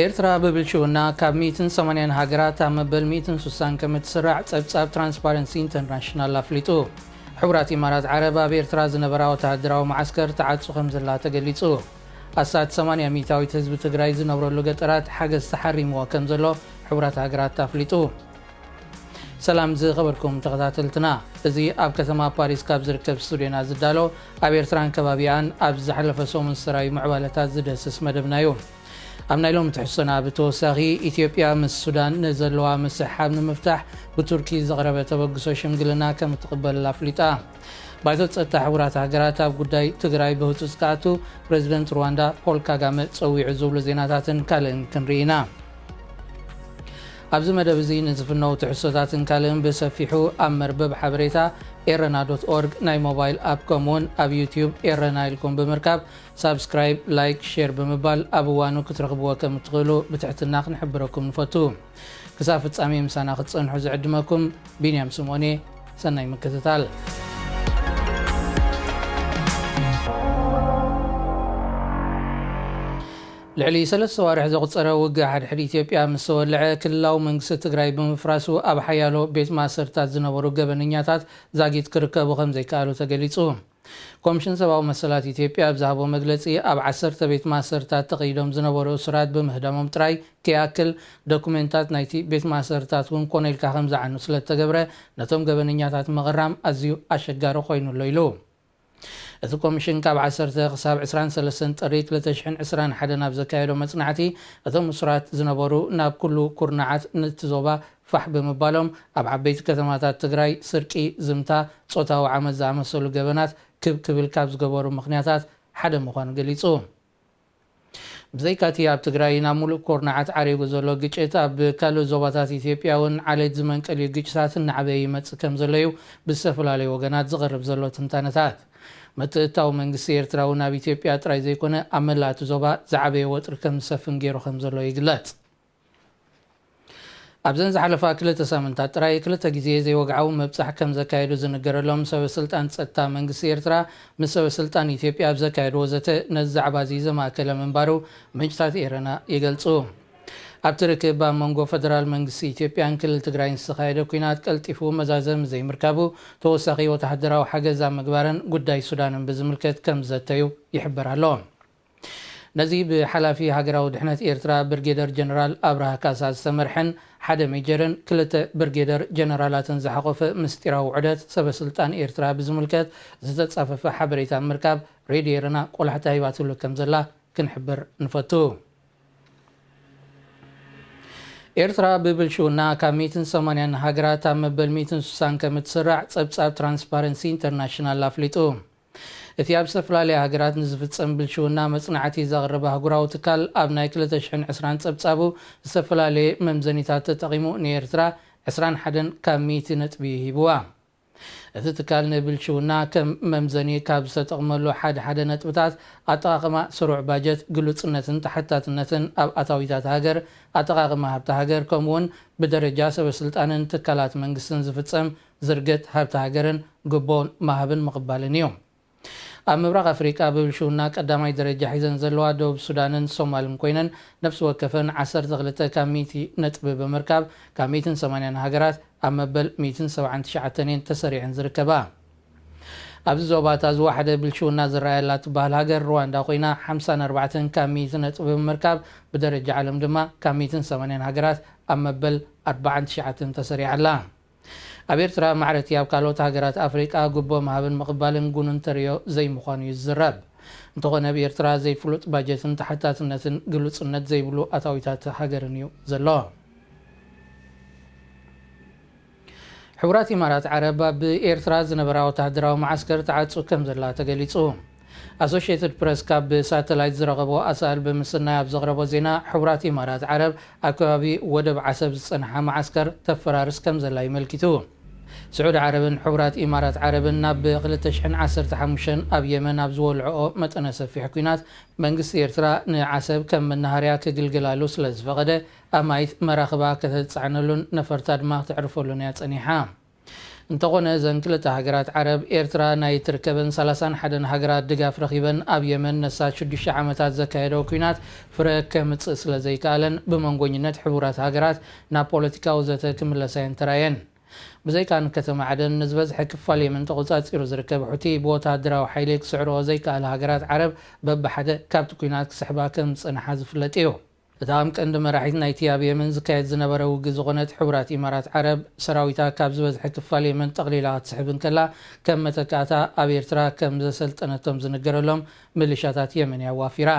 ኤርትራ ብብልሽውና ካብ ሚእትን ሰማንያን ሃገራት ኣብ መበል ሚእትን ሱሳን ከም እትስራዕ ጸብጻብ ትራንስፓረንሲ ኢንተርናሽናል ኣፍሊጡ። ሕቡራት ኢማራት ዓረብ ኣብ ኤርትራ ዝነበራ ወተሃደራዊ መዓስከር ተዓጹ ከም ዘላ ተገሊጹ። ኣስታት ሰማንያ ሚእታዊት ህዝቢ ትግራይ ዝነብረሉ ገጠራት ሓገዝ ተሓሪምዎ ከም ዘሎ ሕቡራት ሃገራት ኣፍሊጡ። ሰላም ዝኸበርኩም ተኸታተልትና፣ እዚ ኣብ ከተማ ፓሪስ ካብ ዝርከብ ስቱድዮና ዝዳሎ ኣብ ኤርትራን ከባቢኣን ኣብ ዝሓለፈ ሰሙን ዝተራዩ ምዕባለታት ዝደስስ መደብና እዩ። ኣብ ናይ ሎሚ ትሕዝቶና ብተወሳኺ፣ ኢትዮጵያ ምስ ሱዳን ንዘለዋ ምስሕሓብ ንምፍታሕ ብቱርኪ ዝቐረበ ተበግሶ ሽምግልና ከም እትቕበል ኣፍሊጣ። ባይቶ ጸጥታ ሕቡራት ሃገራት ኣብ ጉዳይ ትግራይ ብህጹጽ ክኣቱ ፕረዚደንት ሩዋንዳ ፖል ካጋመ ጸዊዑ ዝብሉ ዜናታትን ካልእን ክንርኢ ኢና። ኣብዚ መደብ እዚ ንዝፍነው ትሕዝቶታትን ካልእን ብሰፊሑ ኣብ መርበብ ሓበሬታ ኤረና ዶት ኦርግ ናይ ሞባይል ኣፕ፣ ከምኡውን ኣብ ዩትዩብ ኤረና ኢልኩም ብምርካብ ሳብስክራይብ፣ ላይክ፣ ሼር ብምባል ኣብ እዋኑ ክትረኽብዎ ከም እትኽእሉ ብትሕትና ክንሕብረኩም ንፈቱ። ክሳብ ፍጻሜ ምሳና ክትጸንሑ ዝዕድመኩም ቢንያም ስምኦን እየ። ሰናይ ምክትታል። ልዕሊ ሰለስተ ዋርሕ ዘቑጸረ ውግእ ሓድሕድ ኢትዮጵያ ምስ ተወልዐ፣ ክልላዊ መንግስቲ ትግራይ ብምፍራሱ ኣብ ሓያሎ ቤት ማእሰርታት ዝነበሩ ገበነኛታት ዛጊት ክርከቡ ከም ዘይከኣሉ ተገሊጹ። ኮሚሽን ሰብኣዊ መሰላት ኢትዮጵያ ኣብ ዝሃቦ መግለጺ፣ ኣብ ዓሰርተ ቤት ማእሰርታት ተቐይዶም ዝነበሩ እሱራት ብምህዳሞም ጥራይ ከይኣክል፣ ዶኩሜንታት ናይቲ ቤት ማእሰርታት እውን ኮነ ኢልካ ከም ዝዓኑ ስለ እተገብረ፣ ነቶም ገበነኛታት ምቕራም ኣዝዩ ኣሸጋሪ ኮይኑ ኣሎ ኢሉ። እቲ ኮሚሽን ካብ ዓሰርተ ክሳብ ዕስራን ሰለስተን ጥሪ ክልተ ሽሕን ዕስራን ሓደን ኣብ ዘካየዶ መጽናዕቲ፣ እቶም እሱራት ዝነበሩ ናብ ኩሉ ኩርናዓት ነቲ ዞባ ፋሕ ብምባሎም፣ ኣብ ዓበይቲ ከተማታት ትግራይ ስርቂ፣ ዝምታ፣ ጾታዊ ዓመጽ ዝኣመሰሉ ገበናት ክብ ክብል ካብ ዝገበሩ ምኽንያታት ሓደ ምዃኑ ገሊጹ። ብዘይካቲ ኣብ ትግራይ ናብ ሙሉእ ኩርናዓት ዓሪጉ ዘሎ ግጭት፣ ኣብ ካልእ ዞባታት ኢትዮጵያ እውን ዓሌት ዝመንቀልዩ ግጭታት እናዓበየ ይመጽእ ከም ዘሎ እዩ ብዝተፈላለዩ ወገናት ዝቐርብ ዘሎ ትንታነታት። ምትእትታው መንግስቲ ኤርትራ እውን ኣብ ኢትዮጵያ ጥራይ ዘይኮነ፣ ኣብ መላእ እቲ ዞባ ዝዓበየ ወጥሪ ከም ዝሰፍን ገይሩ ከም ዘሎ ይግለጽ። ኣብዘን ዝሓለፋ ክልተ ሳምንታት ጥራይ ክልተ ግዜ ዘይወግዓዊ ምብጻሕ ከም ዘካየዱ ዝንገረሎም ሰበ ስልጣን ጸጥታ መንግስቲ ኤርትራ ምስ ሰበ ስልጣን ኢትዮጵያ ኣብ ዘካየድዎ ዘተ፣ ነዚ ዛዕባ እዚ ዘማእከለ ምንባሩ ምንጭታት ኤረና ይገልጹ። ኣብቲ ርክብ ኣብ መንጎ ፈደራል መንግስቲ ኢትዮጵያን ክልል ትግራይን ዝተኻየደ ኲናት ቀልጢፉ መዛዘሚ ዘይምርካቡ፣ ተወሳኺ ወተሃደራዊ ሓገዝ ኣብ ምግባርን ጉዳይ ሱዳንን ብዝምልከት ከም ዝዘተዩ ይሕበር ኣሎ። ነዚ ብሓላፊ ሃገራዊ ድሕነት ኤርትራ ብርጌደር ጀነራል ኣብርሃ ካሳ ዝተመርሐን ሓደ ሜጀርን ክልተ ብርጌደር ጀነራላትን ዝሓቖፈ ምስጢራዊ ውዕደት ሰበ ስልጣን ኤርትራ ብዝምልከት ዝተጻፈፈ ሓበሬታ ምርካብ ሬድዮ ኤረና ቆላሕታ ሂባትሉ ከም ዘላ ክንሕብር ንፈቱ። ኤርትራ ብብልሽውና ካብ ሚእትን ሰማንያን ሃገራት ኣብ መበል ሚእትን ሱሳን ከም እትስራዕ ጸብጻብ ትራንስፓረንሲ ኢንተርናሽናል ኣፍሊጡ። እቲ ኣብ ዝተፈላለያ ሃገራት ንዝፍጸም ብልሽውና መጽናዕቲ ዘቕረበ ኣህጉራዊ ትካል፣ ኣብ ናይ ክልተ ሽሕን ዕስራን ጸብጻቡ ዝተፈላለየ መምዘኒታት ተጠቒሙ ንኤርትራ ዕስራን ሓደን ካብ ሚእቲ ነጥቢ ሂብዋ። እቲ ትካል ንብልሽውና ከም መምዘኒ ካብ ዝተጠቕመሉ ሓደ ሓደ ነጥብታት፣ ኣጠቓቕማ ስሩዕ ባጀት፣ ግሉጽነትን ተሓታትነትን ኣብ ኣታዊታት ሃገር፣ ኣጠቓቕማ ሃብቲ ሃገር፣ ከምኡውን ብደረጃ ሰበ ስልጣንን ትካላት መንግስትን ዝፍጸም ዝርግት ሃብቲ ሃገርን ግቦን ማህብን ምቕባልን እዩ። ኣብ ምብራቕ ኣፍሪቃ ብብልሽውና ቀዳማይ ደረጃ ሒዘን ዘለዋ ደቡብ ሱዳንን ሶማልን ኮይነን፣ ነፍሲ ወከፈን ዓሰርተ ክልተ ካብ ሚእቲ ነጥቢ ብምርካብ፣ ካብ ሚእትን ሰማንያን ሃገራት ኣብ መበል ሚእትን ሰብዓን ትሽዓተን እየን ተሰሪዐን ዝርከባ። ኣብዚ ዞባ እታ ዝወሓደ ብልሽውና ዝረኣየላ ትበሃል ሃገር ሩዋንዳ ኮይና፣ ሓምሳን ኣርባዕተን ካብ ሚእቲ ነጥቢ ብምርካብ፣ ብደረጃ ዓለም ድማ ካብ ሚእትን ሰማንያን ሃገራት ኣብ መበል ኣርባዓን ትሽዓተን ተሰሪዓ ኣላ። ኣብ ኤርትራ ማዕረቲ ኣብ ካልኦት ሃገራት ኣፍሪቃ ግቦ ምሃብን ምቕባልን ጉኑን ተርእዮ ዘይምዃኑ እዩ ዝዝረብ። እንተኾነ፣ ኣብ ኤርትራ ዘይፍሉጥ ባጀትን ተሓታትነትን ግሉጽነት ዘይብሉ ኣታዊታት ሃገርን እዩ ዘሎ። ሕቡራት ኢማራት ዓረብ ኣብ ኤርትራ ዝነበራ ወተሃደራዊ መዓስከር ተዓጹ ከም ዘላ ተገሊጹ። ኣሶሽየትድ ፕረስ ካብ ብሳተላይት ዝረኸቦ ኣሳእል ብምስናይ ኣብ ዘቕረቦ ዜና፣ ሕቡራት ኢማራት ዓረብ ኣብ ከባቢ ወደብ ዓሰብ ዝጸንሓ መዓስከር ተፈራርስ ከም ዘላ ይመልኪቱ። ስዑዲ ዓረብን ሕቡራት ኢማራት ዓረብን ናብ ክልተ ሽሕን ዓሰርተ ሓሙሽተን ኣብ የመን ኣብ ዝወልዐኦ መጠነ ሰፊሕ ኲናት፣ መንግስቲ ኤርትራ ንዓሰብ ከም መናሃርያ ክግልገላሉ ስለ ዝፈቐደ፣ ኣማኢት መራኽባ ከተጽዕነሉን ነፈርታ ድማ ክተዕርፈሉን እያ ጸኒሓ። እንተኾነ፣ እዘን ክልተ ሃገራት ዓረብ፣ ኤርትራ ናይ ትርከበን ሰላሳን ሓደን ሃገራት ድጋፍ ረኺበን ኣብ የመን ነሳት ሽዱሽተ ዓመታት ዘካየደኦ ኲናት ፍረ ከምጽእ ስለ ዘይከኣለን፣ ብመንጎኝነት ሕቡራት ሃገራት ናብ ፖለቲካዊ ዘተ ክምለሳ እየን ተራእየን። ብዘይካ ንከተማ ዓደን፣ ንዝበዝሐ ክፋል የመን ተቖጻጺሩ ዝርከብ ሑቲ፣ ብወተሃደራዊ ሓይሊ ክስዕርኦ ዘይከኣላ ሃገራት ዓረብ በብሓደ ካብቲ ኲናት ክስሕባ ከም ዝጸንሓ ዝፍለጥ እዩ። እታ ከም ቀንዲ መራሒት ናይቲ ኣብ የመን ዝካየድ ዝነበረ ውግእ ዝኾነት ሕቡራት ኢማራት ዓረብ፣ ሰራዊታ ካብ ዝበዝሐ ክፋል የመን ጠቕሊላ ክትስሕብ እንከላ፣ ከም መተካእታ ኣብ ኤርትራ ከም ዘሰልጠነቶም ዝንገረሎም ሚሊሻታት የመን እያ ኣዋፊራ።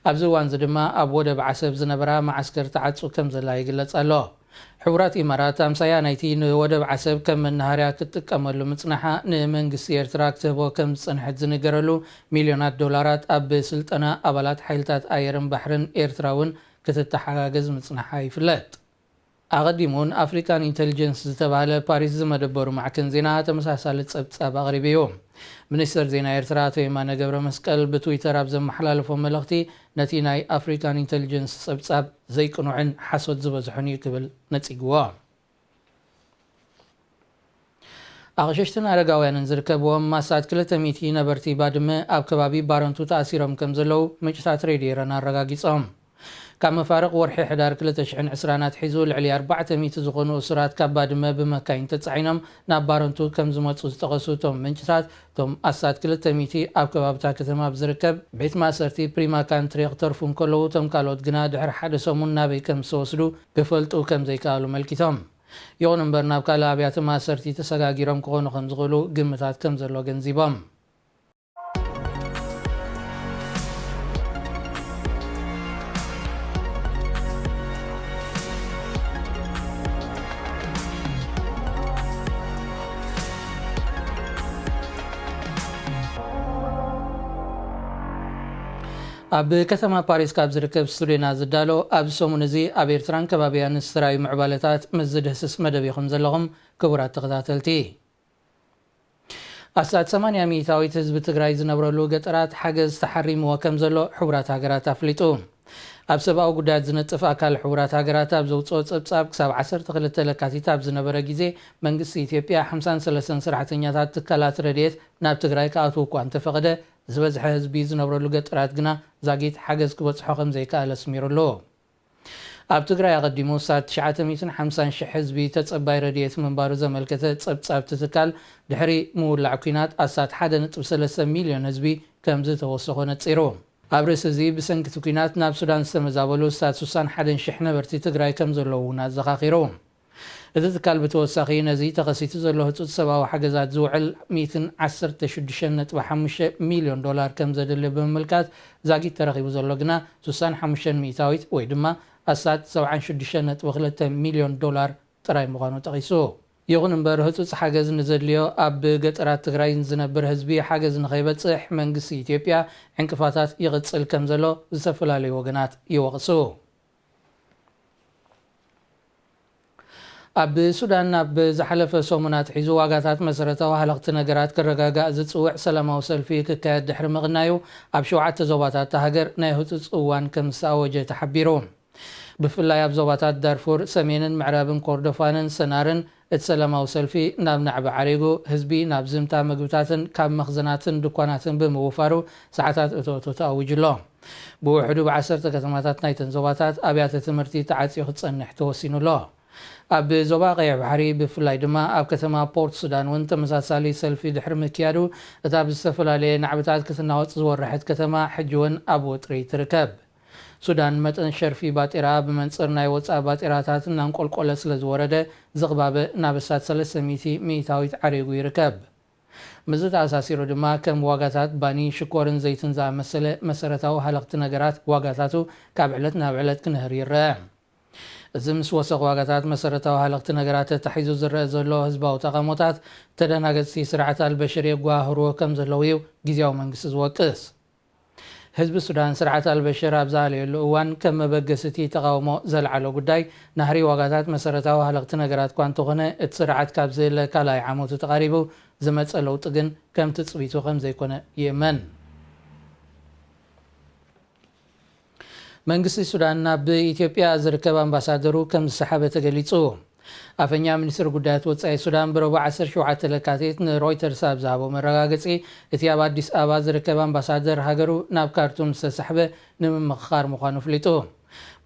ኣብዚ እዋን እዚ ድማ ኣብ ወደብ ዓሰብ ዝነበራ መዓስከር ተዓጹ ከም ዘላ ይግለጽ ኣሎ። ሕቡራት ኢማራት ኣምሳያ ናይቲ ንወደብ ዓሰብ ከም መናሃርያ ክትጥቀመሉ ምጽናሓ፣ ንመንግስቲ ኤርትራ ክትህቦ ከም ዝጸንሐት ዝንገረሉ ሚልዮናት ዶላራት ኣብ ስልጠና ኣባላት ሓይልታት ኣየርን ባሕርን ኤርትራ እውን ክትተሓጋገዝ ምጽናሓ ይፍለጥ። ኣቐዲሙ እውን ኣፍሪካን ኢንተሊጀንስ ዝተባህለ ፓሪስ ዝመደበሩ ማዕከን ዜና ተመሳሳሊ ጸብጻብ ኣቕሪቡ እዩ። ሚኒስተር ዜና ኤርትራ ኣቶ የማነ ገብረ መስቀል ብትዊተር ኣብ ዘመሓላለፎ መልእኽቲ፣ ነቲ ናይ ኣፍሪካን ኢንተሊጀንስ ጸብጻብ ዘይቅኑዕን ሓሶት ዝበዝሖን እዩ ክብል ነጺግዎ። ኣቕሽሽትን ኣረጋውያንን ዝርከብዎም ማሳት ክልተ ሚእቲ ነበርቲ ባድመ ኣብ ከባቢ ባረንቱ ተኣሲሮም ከም ዘለዉ ምንጭታት ሬድዮ ኤረና ኣረጋጊጾም። ካብ መፋርቕ ወርሒ ሕዳር ክልተ ሽሕን ዕስራን ኣትሒዙ፣ ልዕሊ ኣርባዕተ ሚእቲ ዝኾኑ እሱራት ካብ ባድመ ብመካይን ተጻዒኖም ናብ ባረንቱ ከም ዝመጹ ዝጠቐሱ እቶም ምንጭታት፣ እቶም ኣስታት ክልተ ሚእቲ ኣብ ከባቢ እታ ከተማ ኣብ ዝርከብ ቤት ማእሰርቲ ፕሪማ ካንትሪ ክተርፉ እንከለዉ፣ እቶም ካልኦት ግና ድሕሪ ሓደ ሰሙን ናበይ ከም ዝተወስዱ ክፈልጡ ከም ዘይከኣሉ ኣመልኪቶም። ይኹን እምበር፣ ናብ ካልእ ኣብያተ ማእሰርቲ ተሰጋጊሮም ክኾኑ ከም ዝኽእሉ ግምታት ከም ዘሎ ኣገንዚቦም። ኣብ ከተማ ፓሪስ ካብ ዝርከብ ስቱድዮና ዝዳሎ፣ ኣብዚ ሰሙን እዚ ኣብ ኤርትራን ከባቢያን ዝተራእዩ ምዕባለታት ምስ ዝድህስስ መደብ ኢኹም ዘለኹም፣ ክቡራት ተኸታተልቲ። ኣስታት ሰማንያ ሚእታዊት ህዝቢ ትግራይ ዝነብረሉ ገጠራት ሓገዝ ተሓሪምዎ ከም ዘሎ ሕቡራት ሃገራት ኣፍሊጡ። ኣብ ሰብኣዊ ጉዳያት ዝነጥፍ ኣካል ሕቡራት ሃገራት ኣብ ዘውፅኦ ጸብጻብ፣ ክሳብ ዓሰርተ ክልተ ለካቲት ኣብ ዝነበረ ግዜ፣ መንግስቲ ኢትዮጵያ ሓምሳን ሰለስተን ሰራሕተኛታት ትካላት ረድኤት ናብ ትግራይ ክኣትዉ እኳ እንተፈቐደ፣ ዝበዝሐ ህዝቢ ዝነብረሉ ገጠራት ግና ዛጊት ሓገዝ ክበጽሖ ከም ዘይከኣለ ኣስሚሩሉ። ኣብ ትግራይ ኣቐዲሙ ኣስታት ትሽዓተ ሚእትን ሓምሳን ሽሕ ህዝቢ ተጸባይ ረድኤት ምንባሩ ዘመልከተ ጸብጻብ እቲ ትካል፣ ድሕሪ ምውላዕ ኲናት ኣስታት ሓደ ነጥቢ ሰለስተ ሚልዮን ህዝቢ ከም ዝተወሰኾ ነጺሩ። ኣብ ርእሲ እዚ፣ ብሰንኪ እቲ ኲናት ናብ ሱዳን ዝተመዛበሉ ኣስታት ስሳን ሓደን ሽሕ ነበርቲ ትግራይ ከም ዘለዉ እውን ኣዘኻኺሩ። እቲ ትካል ብተወሳኺ፣ ነዚ ተኸሲቱ ዘሎ ህጹጽ ሰብኣዊ ሓገዛት ዝውዕል ሚእትን ዓሰርተ ሽዱሽተን ነጥቢ ሓሙሽተ ሚልዮን ዶላር ከም ዘድሊ ብምምልካት፣ ዛጊት ተረኺቡ ዘሎ ግና ስሳን ሓሙሽተን ሚእታዊት ወይ ድማ ኣስታት ሰብዓን ሽዱሽተን ነጥቢ ክልተ ሚልዮን ዶላር ጥራይ ምዃኑ ጠቒሱ። ይኹን እምበር፣ ህጹጽ ሓገዝ ንዘድልዮ ኣብ ገጠራት ትግራይ ዝነብር ህዝቢ ሓገዝ ንኸይበጽሕ፣ መንግስቲ ኢትዮጵያ ዕንቅፋታት ይቕጽል ከም ዘሎ ዝተፈላለዩ ወገናት ይወቕሱ። ኣብ ሱዳን፣ ኣብ ዝሓለፈ ሰሙን ኣትሒዙ ዋጋታት መሰረታዊ ሃለኽቲ ነገራት ክረጋጋእ ዝጽውዕ ሰላማዊ ሰልፊ ክካየድ ድሕሪ ምቕናዩ፣ ኣብ ሸውዓተ ዞባታት እታ ሃገር ናይ ህጹጽ እዋን ከም ዝተኣወጀ ተሓቢሩ። ብፍላይ ኣብ ዞባታት ዳርፉር፣ ሰሜንን ምዕራብን ኮርዶፋንን ሰናርን፣ እቲ ሰላማዊ ሰልፊ ናብ ናዕቢ ዓሪጉ፣ ህዝቢ ናብ ዝምታ ምግብታትን ካብ መኽዘናትን ድኳናትን ብምውፋሩ፣ ሰዓታት እቶ እቶ ተኣዊጁ ኣሎ። ብውሕዱ ብዓሰርተ ከተማታት ናይተን ዞባታት ኣብያተ ትምህርቲ ተዓጽዩ ክጸንሕ ተወሲኑ ኣሎ። ኣብ ዞባ ቀይሕ ባሕሪ፣ ብፍላይ ድማ ኣብ ከተማ ፖርት ሱዳን እውን ተመሳሳሊ ሰልፊ ድሕሪ ምክያዱ፣ እታ ብዝተፈላለየ ናዕብታት ክትናወጽ ዝወረሐት ከተማ ሕጂ እውን ኣብ ወጥሪ ትርከብ። ሱዳን መጠን ሸርፊ ባጤራ ብመንጽር ናይ ወጻኢ ባጤራታት እናንቆልቆለ ስለ ዝወረደ፣ ዝቕባበ ናብ ኣስታት ሰለስተ ሚእቲ ሚእታዊት ዓሪጉ ይርከብ። ምስዚ ተኣሳሲሩ ድማ፣ ከም ዋጋታት ባኒ፣ ሽኮርን ዘይትን ዝኣመሰለ መሰረታዊ ሃለኽቲ ነገራት ዋጋታቱ ካብ ዕለት ናብ ዕለት ክንህር ይረአ። እዚ ምስ ወሰኽ ዋጋታት መሰረታዊ ሃለኽቲ ነገራት ተታሒዙ ዝረአ ዘሎ ህዝባዊ ተቓውሞታት፣ ተደናገጽቲ ስርዓት ኣልበሽር የጓህርዎ ከም ዘለዉ እዩ ግዝያዊ መንግስቲ ዝወቅስ። ህዝቢ ሱዳን፣ ስርዓት ኣልበሽር ኣብ ዝኣለየሉ እዋን፣ ከም መበገሲ እቲ ተቓውሞ ዘልዓሎ ጉዳይ፣ ናህሪ ዋጋታት መሰረታዊ ሃለኽቲ ነገራት እኳ እንተኾነ፣ እቲ ስርዓት ካብ ዝህለ ካልኣይ ዓመቱ ተቓሪቡ ዝመጸ ለውጢ ግን ከም ትጽቢቱ ከም ዘይኮነ ይእመን። መንግስቲ ሱዳን ናብ ኢትዮጵያ ዝርከብ ኣምባሳደሩ ከም ዝሰሓበ ተገሊጹ። ኣፈኛ ሚኒስትሪ ጉዳያት ወጻኢ ሱዳን ብረቡዕ ዓሰርተ ሸውዓተ ለካቲት ንሮይተርስ ኣብ ዝሃቦ መረጋገጺ፣ እቲ ኣብ ኣዲስ ኣበባ ዝርከብ ኣምባሳደር ሃገሩ ናብ ካርቱም ዝተሳሕበ ንምምኽኻር ምዃኑ ኣፍሊጡ።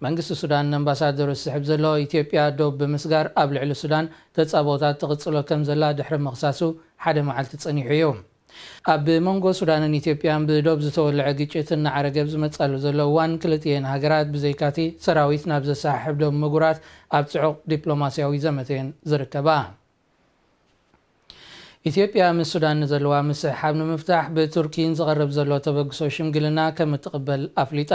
መንግስቲ ሱዳን ንኣምባሳደሩ ዝስሕብ ዘሎ ኢትዮጵያ ዶብ ብምስጋር ኣብ ልዕሊ ሱዳን ተጻብኦታት ትቕጽሎ ከም ዘላ ድሕሪ ምኽሳሱ ሓደ መዓልቲ ጸኒሑ እዩ። ኣብ መንጎ ሱዳንን ኢትዮጵያን ብዶብ ዝተወልዐ ግጭት እናዓረገ ኣብ ዝመጻሉ ዘሎ እዋን፣ ክልቲኤን ሃገራት ብዘይካቲ ሰራዊት ናብ ዘሰሓሕብ ዶብ ምጉራት ኣብ ጽዑቕ ዲፕሎማስያዊ ዘመተ እየን ዝርከባ። ኢትዮጵያ ምስ ሱዳን ንዘለዋ ምስሕሓብ ንምፍታሕ ብቱርኪ ንዝቐርብ ዘሎ ተበግሶ ሽምግልና ከም እትቕበል ኣፍሊጣ።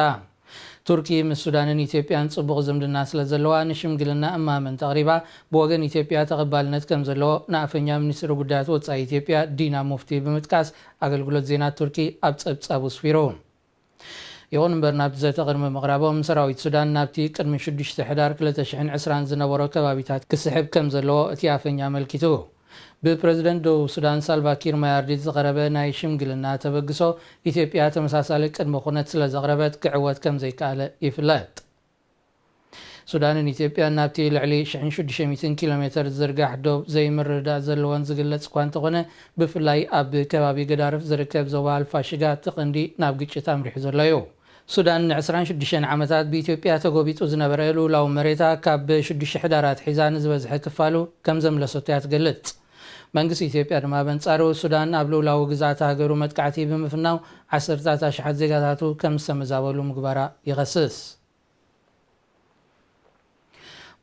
ቱርኪ ምስ ሱዳንን ኢትዮጵያን ጽቡቕ ዝምድና ስለ ዘለዋ ንሽምግልና እማመ እንተቕሪባ፣ ብወገን ኢትዮጵያ ተቐባልነት ከም ዘለዎ ንኣፈኛ ሚኒስትሪ ጉዳያት ወጻኢ ኢትዮጵያ ዲና ሙፍቲ ብምጥቃስ ኣገልግሎት ዜና ቱርኪ ኣብ ጸብጻቡ ኣስፊሩ። ይኹን እምበር፣ ናብቲ ዘተ ቅድሚ ምቕራቦም፣ ሰራዊት ሱዳን ናብቲ ቅድሚ ሽዱሽተ ሕዳር ክልተ ሽሕን ዕስራን ዝነበሮ ከባቢታት ክስሕብ ከም ዘለዎ እቲ ኣፈኛ ኣመልኪቱ። ብፕረዚደንት ደቡብ ሱዳን ሳልቫ ኪር ማያርዲት ዝቐረበ ናይ ሽምግልና ተበግሶ፣ ኢትዮጵያ ተመሳሳሊ ቅድመ ኩነት ስለ ዘቕረበት ክዕወት ከም ዘይከኣለ ይፍለጥ። ሱዳንን ኢትዮጵያን ናብቲ ልዕሊ ሽሕን ሽዱሽተ ሚእትን ኪሎ ሜተር ዝዝርጋሕ ዶብ ዘይምርድዳእ ዘለወን ዝግለጽ እኳ እንተኾነ፣ ብፍላይ ኣብ ከባቢ ገዳርፍ ዝርከብ ዞባ ኣልፋሽጋ እቲ ቀንዲ ናብ ግጭት ኣምሪሑ ዘሎ እዩ። ሱዳን ንዕስራን ሽዱሽተን ዓመታት ብኢትዮጵያ ተጎቢጡ ዝነበረ ልኡላዊ መሬታ ካብ ሽዱሽተ ሕዳር ኣትሒዛ ንዝበዝሐ ክፋሉ ከም ዘምለሰቶ እያ ትገልጽ። መንግስቲ ኢትዮጵያ ድማ በንጻሩ ሱዳን ኣብ ልኡላዊ ግዝኣት ሃገሩ መጥቃዕቲ ብምፍናው ዓሰርታት ኣሽሓት ዜጋታቱ ከም ዝተመዛበሉ ምግባራ ይኸስስ።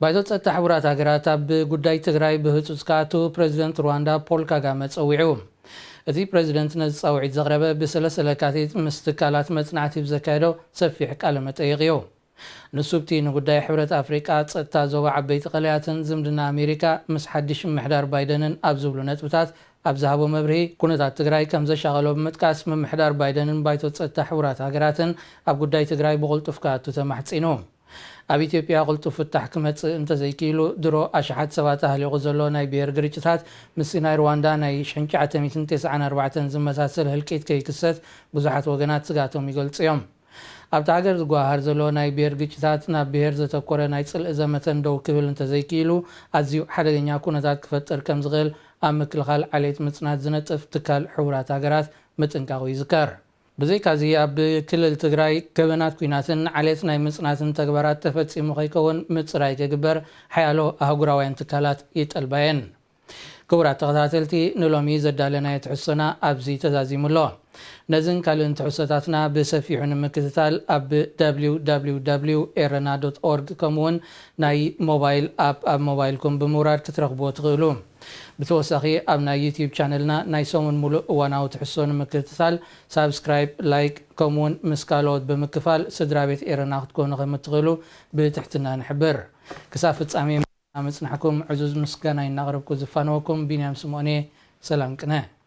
ባይቶ ጸጥታ ሕቡራት ሃገራት ኣብ ጉዳይ ትግራይ ብህጹጽ ክኣቱ ፕረዚደንት ሩዋንዳ ፖል ካጋመ ጸዊዑ። እቲ ፕረዚደንት ነዚ ጻውዒት ዘቕረበ ብሰለስተ ለካቲት ምስ ትካላት መጽናዕቲ ብዘካየዶ ሰፊሕ ቃለ መጠይቕ እዩ። ንሱ ኣብቲ ንጉዳይ ሕብረት ኣፍሪቃ፣ ጸጥታ ዞባ ዓበይቲ ቀለያትን ዝምድና ኣሜሪካ ምስ ሓድሽ ምምሕዳር ባይደንን ኣብ ዝብሉ ነጥብታት ኣብ ዝሃቦ መብርሂ፣ ኩነታት ትግራይ ከም ዘሻቐሎ ብምጥቃስ፣ ምምሕዳር ባይደንን ባይቶ ጸጥታ ሕቡራት ሃገራትን ኣብ ጉዳይ ትግራይ ብቕልጡፍ ክኣቱ ተማሕጺኑ። ኣብ ኢትዮጵያ ቅልጡፍ ፍታሕ ክመጽእ እንተዘይክኢሉ፣ ድሮ ኣሽሓት ሰባት ኣህሊቑ ዘሎ ናይ ብሄር ግርጭታት፣ ምስ ናይ ሩዋንዳ ናይ ሽሕን ትሽዓተ ሚእትን ተስዓን ኣርባዕተን ዝመሳሰል ህልቂት ከይክሰት ብዙሓት ወገናት ስግኣቶም ይገልጹ እዮም። ኣብታ ሃገር ዝጓሃር ዘሎ ናይ ብሄር ግጭታት፣ ናብ ብሄር ዘተኮረ ናይ ጽልኢ ዘመተን ደው ክብል እንተዘይክኢሉ፣ ኣዝዩ ሓደገኛ ኩነታት ክፈጥር ከም ዝኽእል ኣብ ምክልኻል ዓሌት ምጽናት ዝነጥፍ ትካል ሕቡራት ሃገራት ምጥንቃቑ ይዝከር። ብዘይካዚ፣ ኣብ ክልል ትግራይ ገበናት ኲናትን ዓሌት ናይ ምጽናትን ተግባራት ተፈጺሙ ከይከውን ምጽራይ ክግበር ሓያሎ ኣህጉራውያን ትካላት ይጠልባ እየን። ክቡራት ተኸታተልቲ፣ ንሎሚ ዘዳለናዮ ትሕዝቶና ኣብዚ ተዛዚሙ ኣሎ። ነዝን ካልእን ትሕዝቶታትና ብሰፊሑ ንምክትታል ኣብ ደብሊው ደብሊው ደብሊው ኤረና ዶት ኦርግ፣ ከምኡውን ናይ ሞባይል ኣፕ ኣብ ሞባይልኩም ብምውራድ ክትረኽብዎ ትኽእሉ። ብተወሳኺ፣ ኣብ ናይ ዩትዩብ ቻነልና ናይ ሰሙን ሙሉእ እዋናዊ ትሕዝቶ ንምክትታል፣ ሳብስክራይብ፣ ላይክ፣ ከምኡውን ምስ ካልኦት ብምክፋል ስድራ ቤት ኤረና ክትኮኑ ከም እትኽእሉ ብትሕትና ንሕብር። ክሳብ ፍጻሜ ምጽናሕኩም ዕዙዝ ምስጋና እናቕረብኩ ዝፋነወኩም ቢንያም ስምኦን እየ። ሰላም ቅነ።